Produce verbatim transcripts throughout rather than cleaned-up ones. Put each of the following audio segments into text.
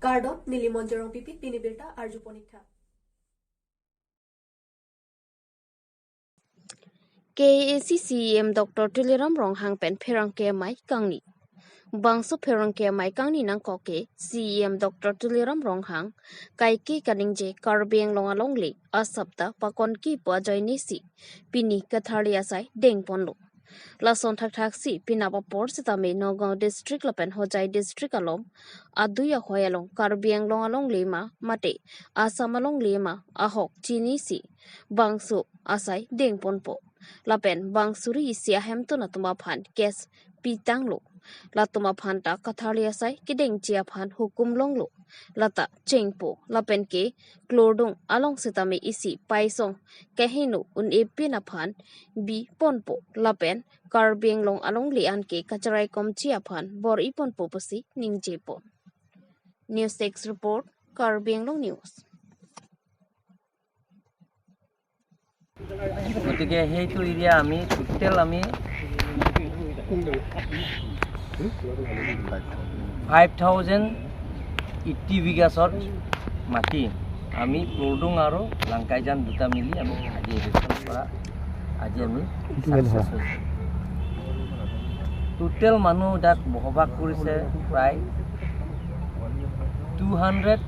Kardom, neli Monjorong Pipi, pini birta arju ponik tha. K A A C C E M Doctor Tuliram Ronghang pen pherangke amei kangni. Bangso pherangke amei kangni nangkok ke C E M Doctor Tuliram Ronghang kaike kaningje Karbi Anglong alongle asapta pakon kipu ajoinesi pini katharli asai dengponlo. Lason thakthaksi penap apor sitame Nagaon district lapen Hojai district along adui ahoi along Karbi Anglong alongle ma mate Assam alongle ma ahok chinisi bangso asai dengponpo. Lapen bang suri isi ahemtun atum aphan case pitanglo. Latum aphan ta katharli asai kedengji aphan hukum longlo. Lata chengpo lapen ke Klordung along sitame isi paisong kaheno un-e pin aphan biponpo lapen Karbi Anglong alongle an ke kacherai komji aphan bor-iponpo pusi ningjepon. News Desk Report, Karbi Anglong News. গতিকে সেইটো এৰিয়া আমি টোটেল আমি five thousand eighty বিঘাছৰ মাটি আমি ক্লৰ্ডুং আৰু লাংকাইজান দুটা মিলি আমি আজি এভিকশ্যন কৰা, আজি আমি ছাকচেছ হৈছে। টোটেল মানুহ তাত বসবাস কৰিছে প্ৰায় two hundred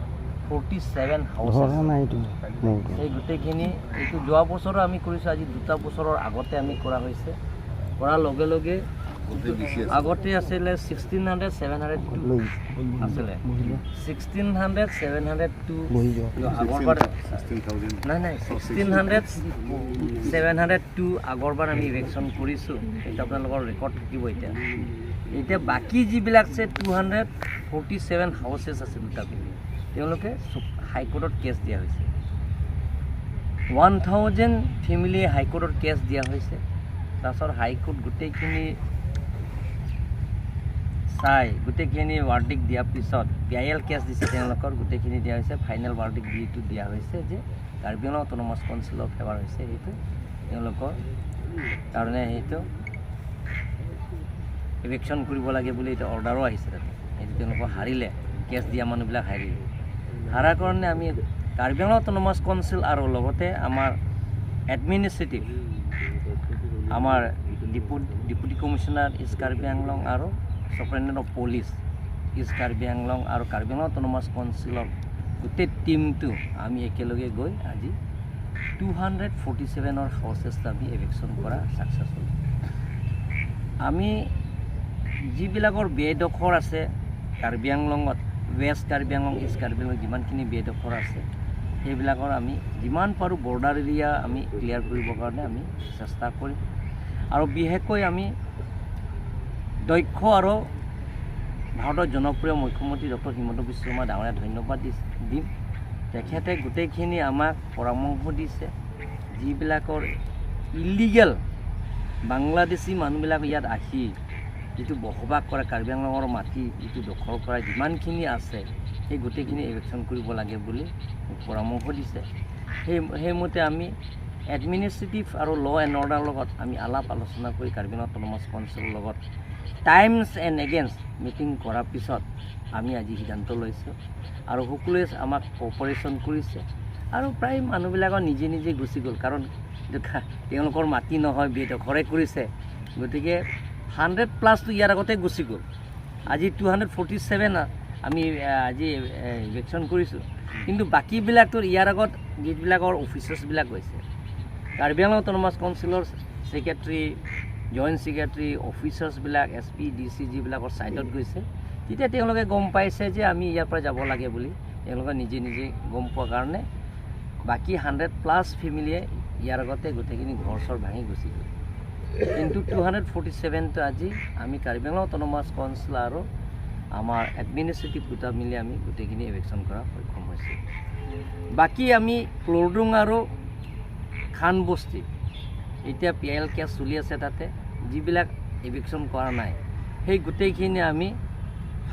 forty seven houses. ধৰা নাই এইটো, নাই এইটো। সেই গোটেইখিনি, এইটো যোৱা বছৰো আমি কৰিছোঁ, আজি দুটা বছৰৰ আগতে আমি কৰা হৈছে। কৰাৰ লগে লগে আগতে আছিলে sixteen hundred seven hundred two আছিলে। Sixteen hundred seven hundred two আগৰ পৰা, ছিক্সটিন থাউজেণ্ড। নাই, নাই, sixteen hundred seven hundred two আগৰবাৰ আমি ইভিকশ্যন কৰিছোঁ, এইটো আপোনালোকৰ ৰেকৰ্ড থাকিব এতিয়া। এতিয়া বাকী যিবিলাক আছে, two hundred forty seven houses আছে দুটা ফেমিলি, তেওঁলোকে হাইকোৰ্টত কেছ দিয়া হৈছে। ওৱান থাউজেণ্ড ফেমিলিয়ে হাইকোৰ্টত কেছ দিয়া হৈছে। তাৰপিছত হাইকোৰ্ট গোটেইখিনি চাই, গোটেইখিনি ভাৰ্ডিক্ট দিয়াৰ পিছত, পি আই এল কেছ দিছে তেওঁলোকৰ, গোটেইখিনি দিয়া হৈছে। ফাইনেল ভাৰ্ডিক্ট যিটো দিয়া হৈছে যে কাৰ্বি আংলং অট'নমাছ কাউন্সিলৰ ফেভাৰ হৈছে, সেইটো তেওঁলোকৰ কাৰণে সেইটো ইভিকশ্যন কৰিব লাগে বুলি এতিয়া অৰ্ডাৰো আহিছে তাতে। সেইটো তেওঁলোকৰ হাৰিলে, কেছ দিয়া মানুহবিলাক হাৰিলে। হাৰাৰ কাৰণে আমি কাৰ্বি আংলং অট'নমাছ কাউন্সিল আৰু লগতে আমাৰ এডমিনিষ্ট্ৰেটিভ, আমাৰ ডিপু-, ডেপুটি কমিশ্যনাৰ ইষ্ট কাৰ্বি আংলং আৰু ছুপাৰিণ্টেণ্ডেণ্ট অফ পুলিচ ইষ্ট কাৰ্বি আংলং আৰু কাৰ্বি আংলং অট'নমাছ কাউন্সিলৰ গোটেই টিমটো আমি একেলগে গৈ আজি টু হাণ্ড্ৰেড ফৰ্টি ছেভেনৰ হাউচেছ আমি এভিকশ্যন কৰা ছাকচেছ হ'ল। আমি যিবিলাকৰ বেদখল আছে কাৰ্বি আংলঙত, ৱেষ্ট কাৰ্বি আংলং, ইষ্ট কাৰ্বি আংলং যিমানখিনি বেদখল আছে, সেইবিলাকৰ আমি যিমান পাৰোঁ বৰ্ডাৰ এৰিয়া আমি ক্লিয়াৰ কৰিবৰ কাৰণে আমি চেষ্টা কৰিম। আৰু বিশেষকৈ আমি দক্ষ আৰু ভাৰতৰ জনপ্ৰিয় মুখ্যমন্ত্ৰী ডক্টৰ হিমন্ত বিশ্ব শৰ্মা ডাঙৰীয়া ধন্যবাদ দি-, দিম। তেখেতে গোটেইখিনি আমাক পৰামৰ্শ দিছে, যিবিলাকৰ ইলিগেল বাংলাদেশী মানুহবিলাক ইয়াত আহি যিটো বসবাস কৰে, কাৰ্বি আংলঙৰ মাটি যিটো দখল কৰা যিমানখিনি আছে, সেই গোটেইখিনি এভিকশ্যন কৰিব লাগে বুলি মোক পৰামৰ্শ দিছে। সেই, সেইমতে আমি এডমিনিষ্ট্ৰেটিভ আৰু ল' এণ্ড অৰ্ডাৰ লগত আমি আলাপ আলোচনা কৰি কাৰ্বি আংলং অট'নমাছ কাউন্সিলৰ লগত টাইমছ এণ্ড এগেইনষ্ট মিটিং কৰাৰ পিছত আমি আজি সিদ্ধান্ত লৈছোঁ আৰু সকলোৱে আমাক কোঅপাৰেশ্যন কৰিছে আৰু প্ৰায় মানুহবিলাকৰ নিজে নিজে গুচি গ'ল, কাৰণ এইটো খা-, তেওঁলোকৰ মাটি নহয়, বেদখলে কৰিছে। গতিকে হাণ্ড্ৰেড প্লাছটো ইয়াৰ আগতে গুচি গ'ল। আজি টু হাণ্ড্ৰেড ফৰ্টি ছেভেন আমি, আহ, আজি, আহ, ইভিকশ্যন কৰিছোঁ, কিন্তু বাকীবিলাকতো ইয়াৰ আগত যিবিলাকৰ অফিচাৰ্ছবিলাক গৈছে, কাৰ্বি আংলং অট'নমাছ কাউন্সিলৰ ছেক্ৰেটাৰী, জইণ্ট ছেক্ৰেটাৰী, অফিচাৰ্ছবিলাক, এছ পি, ডি চি যিবিলাকৰ ছাইটত গৈছে, তেতিয়া তেওঁলোকে গম পাইছে যে আমি ইয়াৰ পৰা যাব লাগে বুলি তেওঁলোকে নিজে নিজে গম পোৱাৰ কাৰণে বাকী হাণ্ড্ৰেড প্লাছ ফেমিলিয়ে ইয়াৰ আগতে গোটেইখিনি ঘৰ চৰ ভাঙি গুচি গ'ল। কিন্তু টু হাণ্ড্ৰেড ফৰ্টি ছেভেনটো আজি আমি কাৰ্বি আংলং অট'নমাছ কাউন্সিল আৰু আমাৰ এডমিনিষ্ট্ৰেটিভ দুটা মিলি আমি গোটেইখিনি এভিকশ্যন কৰা সক্ষম হৈছে। বাকী আমি ক্লৰডুং আৰু খান বস্তি, এতিয়া পি আই এল কেছ চলি আছে, তাতে যিবিলাক এভিকশ্যন কৰা নাই, সেই গোটেইখিনি আমি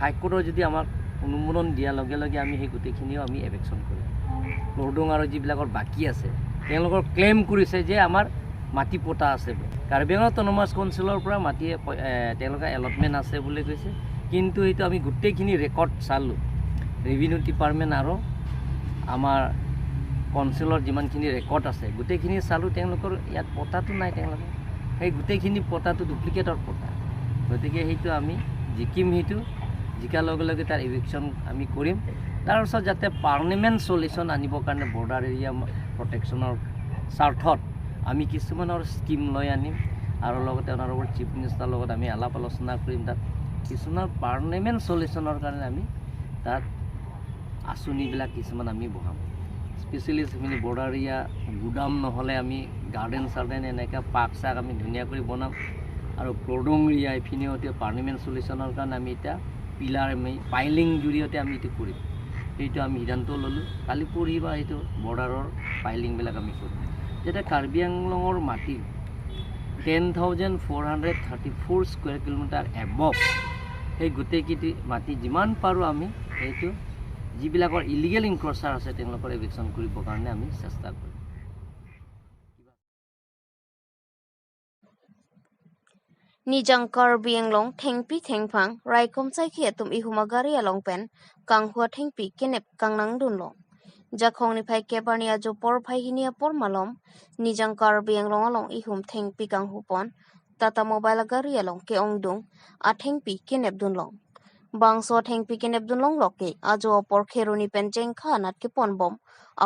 হাইকোৰ্টৰ যদি আমাক অনুমোদন দিয়াৰ লগে লগে আমি সেই গোটেইখিনিও আমি এভিকশ্যন কৰিম। ক্লৰডুং আৰু যিবিলাকৰ বাকী আছে, তেওঁলোকৰ ক্লেইম কৰিছে যে আমাৰ মাটি পট্টা আছে বুলি। কাৰ্বি আংলং অট'নমাছ কাউন্সিলৰ পৰা মাটি এ-, এ, তেওঁলোকে এলটমেণ্ট আছে বুলি কৈছে, কিন্তু এইটো আমি গোটেইখিনি ৰেকৰ্ড চালোঁ। ৰেভিনিউ ডিপাৰ্টমেণ্ট আৰু আমাৰ কাউন্সিলৰ যিমানখিনি ৰেকৰ্ড আছে, গোটেইখিনি চালোঁ, তেওঁলোকৰ ইয়াত পটাটো নাই। তেওঁলোকৰ সেই গোটেইখিনি পটাটো ডুপ্লিকেটৰ পটা। গতিকে সেইটো আমি জিকিম, সেইটো জিকাৰ লগে লগে তাৰ ইভিকশ্যন আমি কৰিম। তাৰ পিছত যাতে পাৰ্মানেণ্ট চলিউশ্যন আনিবৰ কাৰণে বৰ্ডাৰ এৰিয়া প্ৰটেকশ্যনৰ স্বাৰ্থত আমি কিছুমানৰ স্কিম লৈ আনিম আৰু লগতে অনাৰেবল চিফ মিনিষ্টাৰৰ লগত আমি আলাপ আলোচনা কৰিম। তাত কিছুমানৰ পাৰ্মানেণ্ট চলিউশ্যনৰ কাৰণে আমি তাত আঁচনিবিলাক কিছুমান আমি বহাম। স্পেচিয়েলি সেইখিনি বৰ্ডাৰ এৰিয়া গুদাম নহ'লে আমি গাৰ্ডেন চাৰ্ডেন, এনেকুৱা পাৰ্ক চাৰ্ক আমি ধুনীয়া কৰি বনাম। আৰু প্ৰডং এৰিয়া এইখিনিও এতিয়া পাৰ্মানেণ্ট চলিউশ্যনৰ কাৰণে আমি এতিয়া পিলাৰ আমি পাইলিং জৰিয়তে আমি এইটো কৰিম। সেইটো আমি সিদ্ধান্ত ল'লোঁ। কালি পৰহি বা সেইটো বৰ্ডাৰৰ পাইলিংবিলাক আমি কৰিম। যাতে কাৰ্বি আংলঙৰ মাটি ten thousand four hundred thirty four square kilometre above, সেই গোটেইকেইটি মাটি যিমান পাৰোঁ আমি এইটো যিবিলাকৰ ইলিগেল ইনক্ৰচাৰ আছে, তেওঁলোকৰ ইভিকশ্যন কৰিবৰ কাৰণে আমি চেষ্টা কৰিম। Nijang Karbi Anglong thengpi thengphang raikom saikhi atum ihum agari along pen kanghu athengpi kenep kangnangdunlong. Jakhong niphai kep arni ajo porphai hini apor malom Nijang Karbi Anglong along ihum thengpi kanghupon Tata Mobile agari along ke-ongdung athengpi kenepdunlong. Bangso athengpi kenepdunlong loke ajo apor Kheroni pen Jengkha anat keponbom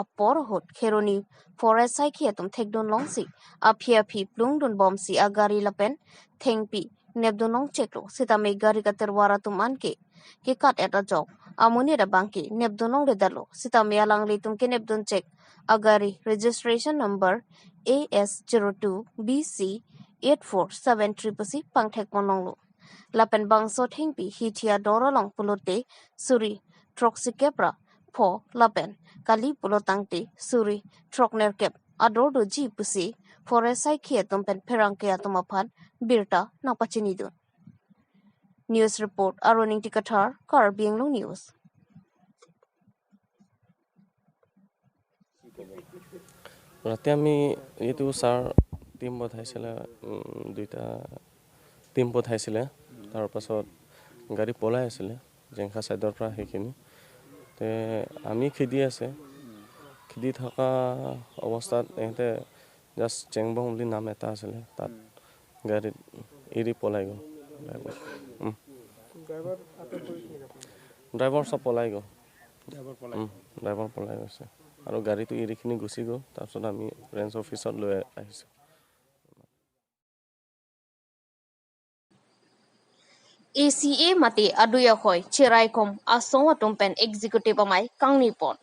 apor ahut Kheroni forest saikhi atum thekdunlongsi aphi aphi plungdunbomsi agari lapen thengpi nepdunlongcheklo, sitame gari katerwar atum anke kekat-et ajok amonit abangke nepdunlongledetlo, sitame alanglitum kenepdunchek agari registration number A S zero two B C eight four seven three pusi pangthekponlonglo. Lapen bangso thengpi hithi ador along pulote suri throksi kep ra pho lapen kali pulotangte suri throknerkep ador doji pusi forest saikhi atum pen pherangke atum aphan birta nangpachinidun. News report, Arun Ingti Kathar, Karbi Anglong News. ৰাতি আমি এইটো sir team পঠাইছিলে, উম, দুইটা টিম পঠাইছিলে। তাৰ পাছত গাড়ী পলাই আছিলে জেংখা ছাইডৰ পৰা সেইখিনি। তে আমি খেদি আছে, খেদি থকা অৱস্থাত ইহঁতে জাষ্ট চেংবং বুলি নাম এটা আছিলে, তাত গাড়ীত এৰি পলাই গ'ল ড্ৰাইভাৰ। উম। ড্ৰাইভাৰ আটক কৰিছে নেকি আপুনি? ড্ৰাইভাৰ চব পলাই গ'ল। ড্ৰাইভাৰ পলাই উম, ড্ৰাইভাৰ পলাই গৈছে আৰু গাড়ীটো এৰিখিনি গুচি গ'ল। তাৰপিছত আমি ৰেঞ্জ অফিচত লৈ আহিছোঁ। A C A mate adui ahoi cheraikom asong atum pen executive amei kangnipon.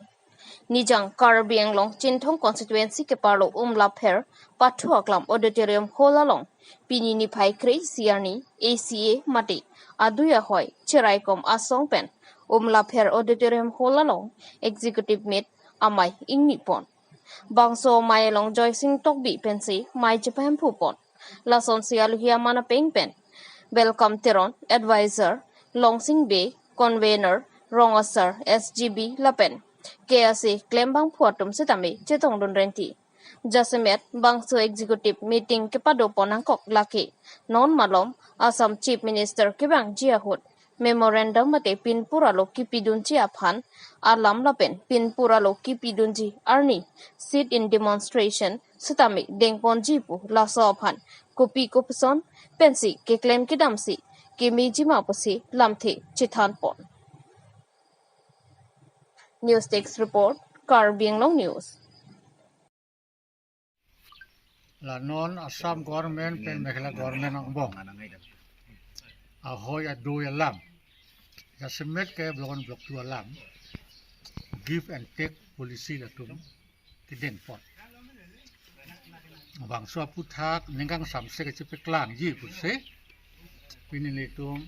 Nijang Karbi Anglong Chinthong constituency keparlo Umlapher Pathu Aklam Auditorium Hall along pini niphai kre-isi arni A C A mate adui ahoi cheraikom asong pen Umlapher Auditorium Hall along executive meet amei ingnipon. Bangso amei along Joysing Tokbi pensi mei chepahemphupon. Lasonsi alohi aman apeng pen Welcome Teron, Advisor, Longsing Bey, Convener, Rong Asar, S G B lapen K S A klembangphu atum sitame chetongdun renti. Jasemet bangso executive meeting kepadopon angkok lake non malom Assam Chief Minister kevangji ahut memorandum mate pinpur alo kipidunji aphan alam lapen pinpur alo kipidunji arni sit-in demonstration sitame dengponji pu laso aphan kopi kopuson pensi keklem kedamsi kemejima pusi lamthe chethanpon. News Desk Report, Karbi Anglong News. La non Assam government pen Meghalaya government angbong ahoi adui alam, jasemet ke block one block two alam, give and take policy latum kedengpon. Bangso aphuthak ningkang samse kachepaklangji pusi pini nelitum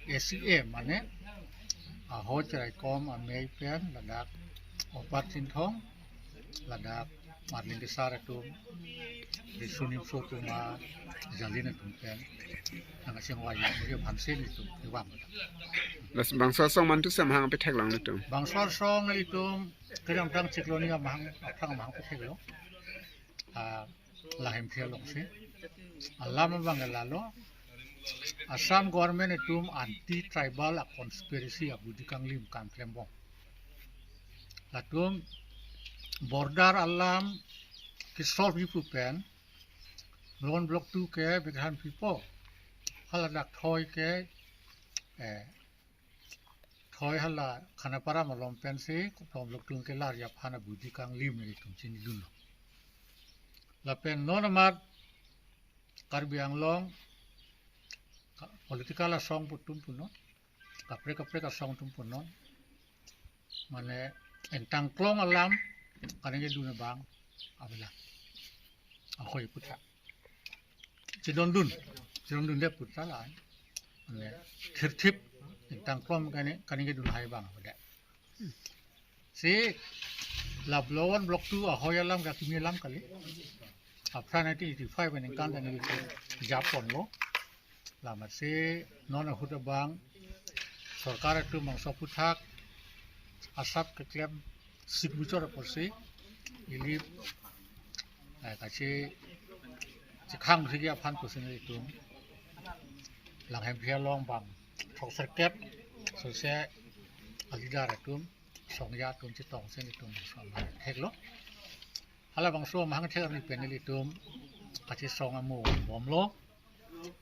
A C A mane ahoi cheraikom amei pen ladak Opat Chinthong, ladak Marling Kesar atum, Riso Nimso atum, Jalin atum pen nangkachingvai ji aphansi nelitum kevang. Bas bangso asong mantu si amahang petheklong nelitum. Bangso asong nelitum kedamtang chiklo ni amahang, aphrang amahang petheklo. Ah, lahim thia longsi. Alam abang lalo. Assam government atum anti tribal a conspiracy abudi kanglim kam klembom. Latum border alam ke solve ji pu pen, Block one, Block two ke bekhan pipo. Hala dak thoi ke, eh, thoi hala Khanapara malom pensi, Block one, Block two ke lar ya phana buji kanglim nelitum chinidunlo. Lapen non amat Karbi Anglong ka-, political asong pu atum punon, kaprek kaprek asong atum punon, mane ingtangklong alam kaningjedun abang avelang. Ahoi aphuthak chidondun, chidondunde aphuthak la, mane thirthip ingtangklong kani, kaningjedun lahai abang avedet. Si la Block one, Block two ahoi alam ke akimi alam kali. Aphrang nineteen eighty-five aningkan ta neli japonlo. Lamatsi non ahut abang sorkar atum bangso aphuthak asap keklem sik buchor apotsi ili, eh, kachi chikhang sigi aphan pusi nelitum Langhemphi along bang throkserkep sose a-leader atum, songja atum chetongsi nelitum bangso amahang theklo. Hala bangso amahang thek arni pen nelitum kachesong amo bomlo.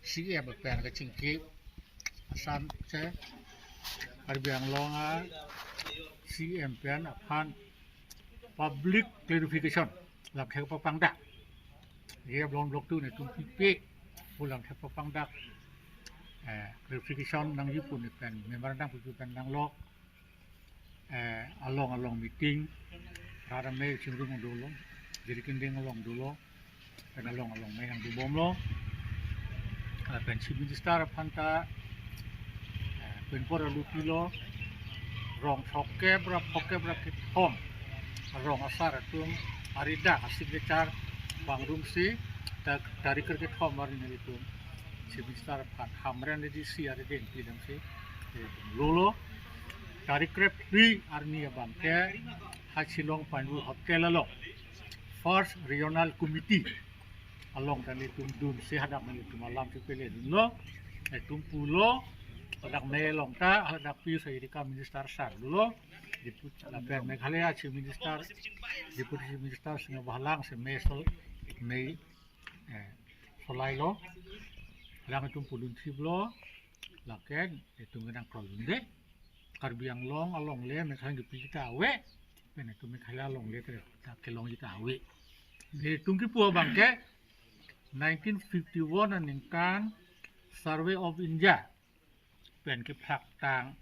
C M pen kachingki, Assam che, Karbi Anglong a C M pen aphan public clarification lamthe papangdak. Ye Block one, Block two netum pipe pu lamthe papangdak, eh, clarification nangji pu ne pen memorandum pu pen nanglo, eh, along along meeting, rat amei chingrum dolo, Jirikinding along dolo, pen along along mei nangdubomlo. Ah, pen Chief Minister aphan ta, eh, pinpor alu pilo, rong throkkep ra phokep ra kethom arong asar atum aridak a-signature pangrumsi ta-, tarik kethom arni nelitum Chief Minister aphan Hamren D C arideng pidamsi, eh, lolo. Tarik krephli arni abang ke ha Shillong Pinewood Hotel along First Regional Committee along ta nelitum dunsi hadak nelitum alam chepeledunlo. Netum pulo, hadak mei along ta, hadak Piyush Hazarika Minister sar dolo. Deputy, lapen Meghalaya Chief Minister, Deputy Chief Minister Singh Bahalang si mei sol, mei, eh, solailo. Hadak netum pudun thiplo, lake netum kenang kroidunde. Karbi Anglong alongle Meghalaya kipi ta ave, pen netum Meghalaya alongle te ta kelongji ta ave. Netum kipu abang ke nineteen fifty-one aningkan Survey of India pen kephlak tang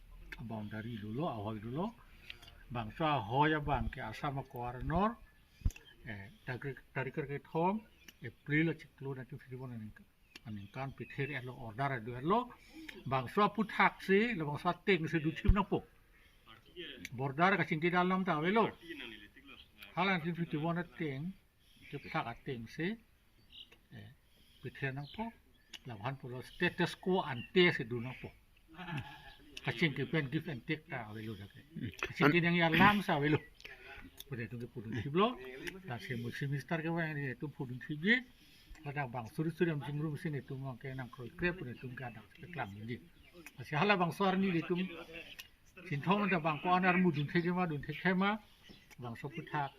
boundary dolo, ahoi dolo. Bangso ahoi abang ke Assam a-Governor, eh, tarik, tarik kethom April achiklo nineteen fifty-one aningkan, aningkan pither etlo, order do-etlo. Bangso aphuthak si, la bangso ateng si duthip nangpo. Border kachingki dal alam ta avelo. Hala nineteen fifty-one ateng, kephlak ateng si, eh, pither nangpo. Labang pulo status quo ante si dun nangpo. Kachingki pen give and take ta avelo dak ke. Kachingki nangji alam si avelo pu netum kepudun thiplo. Lasi mo Chief Minister kevang netum pudun thipji. Ladak bang suri suri am chingrum si netum ke nang kroikrep pu netum ke hadak keklamji. Lasi hala bangso arni netum Chinthong ta bang ko-an armu dun thekji ma, dun thekji ma, bangso aphuthak,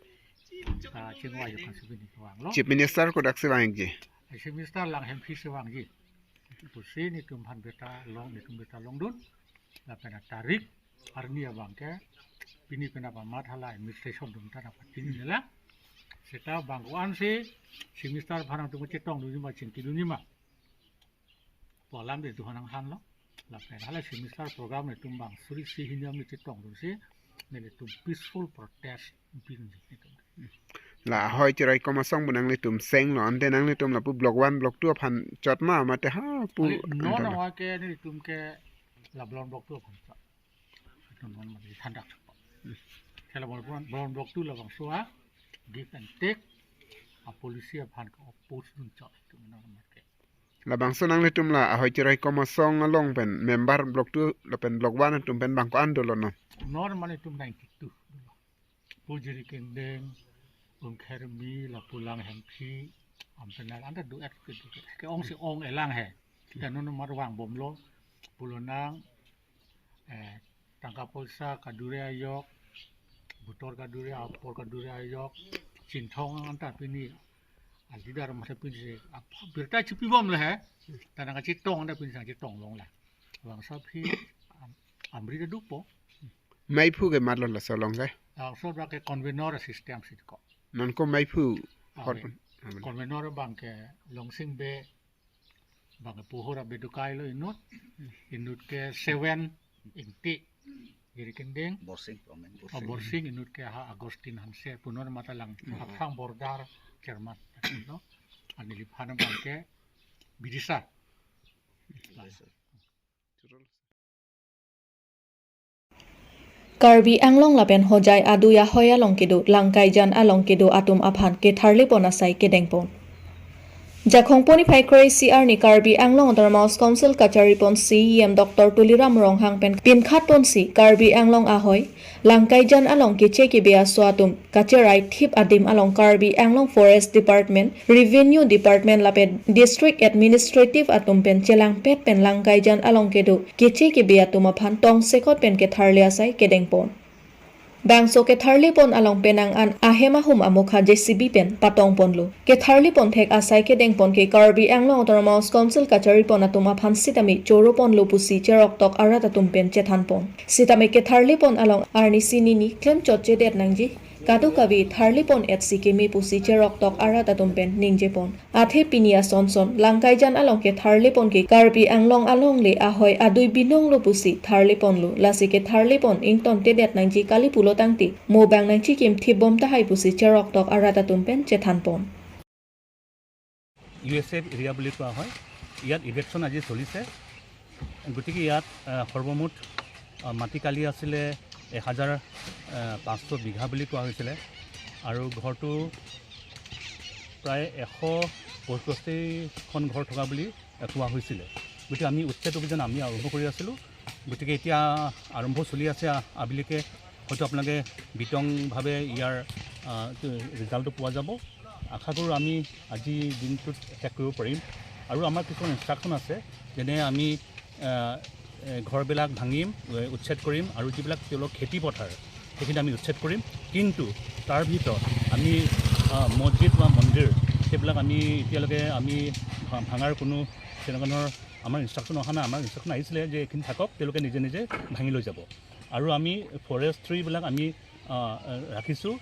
ah, chingvai ajoksi pini kevanglo. Chief Minister kodaksi vangji? Chief Minister Langhemphi si vangji. Pusi netum aphan beta long, netum beta longdun. Lapen tarik arni abang ke pini penap amat hala administration atum ta nangpatingnelang. Seta bang ko-an si Chief Minister aphan nangtum chetongdunji ma, chingkidunji ma pu alam netum aphan nanghanlo. Lapen hala Chief Minister program netum bang suri isi hini am chetongdunsi, nelitum peaceful protest pinji netum. La ahoi chiroi komasong pu nanglitum senglo, ante nanglitum lapu Block one, Block two aphan chot ma mate ha pu Ali, non anta lo. Awa ke nelitum ke la Block one, Block two aphan chot. Netum non mati thandak chot. Kela Block one, Block one, Block two labangso a give and take a policy aphan ke oppose dun chot netum non mati. Labangso nanglitum la ahoi chiroi komasong along pen member Block two lapen Block one atum pen bang ko-an dolo non? Non mane netum ninety-two. Pu Jirikinding, Umkhermi, lapu Langhemphi, ampenal anta duet ke, ke ong si ong-elang he. Kita non mar vangbomlo, pulo nang, eh, tangka poisa, kadure ajok, Utor kaduri, apor kaduri ayok, Chinthong anta pini, alidar masa pini se, apa, birta chipibom le he, tanang kachetong anta pini sang chetong long la. Bangso aphi, am-, amri ta dopo. Maiphu ke matlon laso along ke? Laso abang ke convener system si ko. Non ko maiphu Ah, hot. Wait. Convener abang ke Longsing Bey, abang ke Pohor Bey Dukai lo inut. Inut ke Seven Ingti, Giri Kending. Borsing, Borsing. Oh, Borsing, inut ke ha Agustin Hanse, punor mata lang, hmm, Hapsang border chairman, no? Aniliphan abang ke Bidisa. Bidisa. Karbi Anglong lapen Hojai adui ahoi along kedo Langkaijan along kedo atum aphan ketharlepon asai kedengpon. Jakhong poni phai kre-isi arni Karbi Anglong Autonomous Council kacharipon C E M Doctor Tuliram Ronghang pen pinkhatponsi Karbi Anglong ahoi Langkaijan along keche kebe aso atum kacherai thip adim along Karbi Anglong Forest Department, Revenue Department lapen District Administrative atum pen chelangpet pen Langkaijan along kedo keche kebe atum aphan tongsekot pen ketharle asai kedengpon. Bangso ketharlepon along penang an ahem ahum amokha J C B pen patongponlo. Ketharlepon thek asai kedengpon ke Karbi Anglong Autonomous Council kacharipon atum aphan sitame choroponlo pusi cheroktok arat atum pen chethanpon. Sitame ketharlepon along arnisi nini klemchot chedet nangji, kadokave tharlepon etsi keme pusi cheroktok arat atum pen ningjepon. Athe pini asonson Langkaijan along ketharlepon ke Karbi Anglong alongle ahoi adui binonglo pusi tharleponlo. Lasi ketharlepon ingtontedet nangji kali pulo tangte, mo bang nangchikim thipbom tahai pusi cheroktok arat atum pen chethanpon. U S F area বুলি কোৱা হয়। ইয়াত ইভিকশ্যন আজি চলিছে। গতিকে ইয়াত, আহ, সৰ্বমুঠ, আহ, মাটি কালি আছিলে এক হাজাৰ, আহ, পাঁচশ বিঘা বুলি কোৱা হৈছিলে আৰু ঘৰটো প্ৰায় এশ পঁয়ষষ্ঠিখন ঘৰ থকা বুলি, আহ, কোৱা হৈছিলে। গতিকে আমি উচ্ছেদ অভিযান আমি আৰম্ভ কৰি আছিলোঁ। গতিকে এতিয়া আৰম্ভ চলি আছে। আ-, আবেলিকে হয়তো আপোনালোকে বিতংভাৱে ইয়াৰ, আহ, ৰিজাল্টটো পোৱা যাব। আশা কৰোঁ আমি আজি দিনটোত শেষ কৰিব পাৰিম। আৰু আমাৰ কিছুমান ইনষ্ট্ৰাকশ্যন আছে, যেনে আমি, আহ, এ, ঘৰবিলাক ভাঙিম, এ, উচ্ছেদ কৰিম আৰু যিবিলাক তেওঁলোকৰ খেতি পথাৰ, সেইখিনি আমি উচ্ছেদ কৰিম। কিন্তু তাৰ ভিতৰত আমি, আহ, মছজিদ বা মন্দিৰ, সেইবিলাক আমি এতিয়ালৈকে আমি ভা-, ভাঙাৰ কোনো তেনেকুৱা ধৰণৰ আমাৰ ইনষ্ট্ৰাকশ্যন অহা নাই। আমাৰ ইনষ্ট্ৰাকশ্যন আহিছিলে যে এইখিনি থাকক, তেওঁলোকে নিজে নিজে ভাঙি লৈ যাব। আৰু আমি ফৰেষ্ট ট্ৰীবিলাক আমি, আহ, ৰাখিছোঁ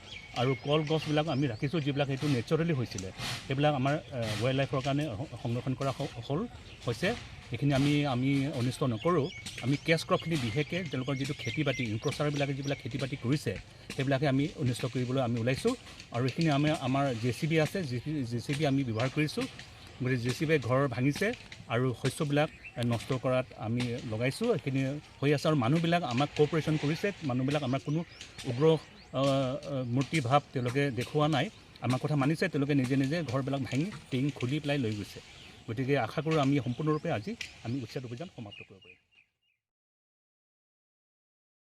আৰু কল গছবিলাক আমি ৰাখিছোঁ, যিবিলাক এইটো নেচাৰেলি হৈছিলে, সেইবিলাক আমাৰ, আহ, ৱাইল্ড লাইফৰ কাৰণে স-, সংৰক্ষণ কৰা হ-, হ'ল, হৈছে। সেইখিনি আমি, আমি অনিষ্ট নকৰোঁ। আমি কেছ ক্ৰপখিনি বিশেষকৈ তেওঁলোকৰ যিটো খেতি বাতি, ইনক্ৰ'চাৰবিলাকে যিবিলাক খেতি বাতি কৰিছে, সেইবিলাকে আমি অনিষ্ট কৰিবলৈ আমি ওলাইছোঁ। আৰু এইখিনি আমি, আমাৰ জে চি বি আছে, জে চি বি আমি ব্যৱহাৰ কৰিছোঁ। গতিকে জে চি বিয়ে ঘৰ ভাঙিছে আৰু শস্যবিলাক, এ, নষ্ট কৰাত আমি লগাইছোঁ। এইখিনি হৈ আছে আৰু মানুহবিলাক আমাক কোঅপাৰেশ্যন কৰিছে। মানুহবিলাক আমাৰ কোনো উগ্ৰ, আহ, আহ, মূৰ্তি ভাৱ তেওঁলোকে দেখুওৱা নাই। আমাৰ কথা মানিছে, তেওঁলোকে নিজে নিজে ঘৰবিলাক ভাঙি টিং খুলি পেলাই লৈ গৈছে। গতিকে আশা কৰোঁ আমি সম্পূৰ্ণৰূপে আজি আমি উচ্ছেদ অভিযান সমাপ্ত কৰিব পাৰিম।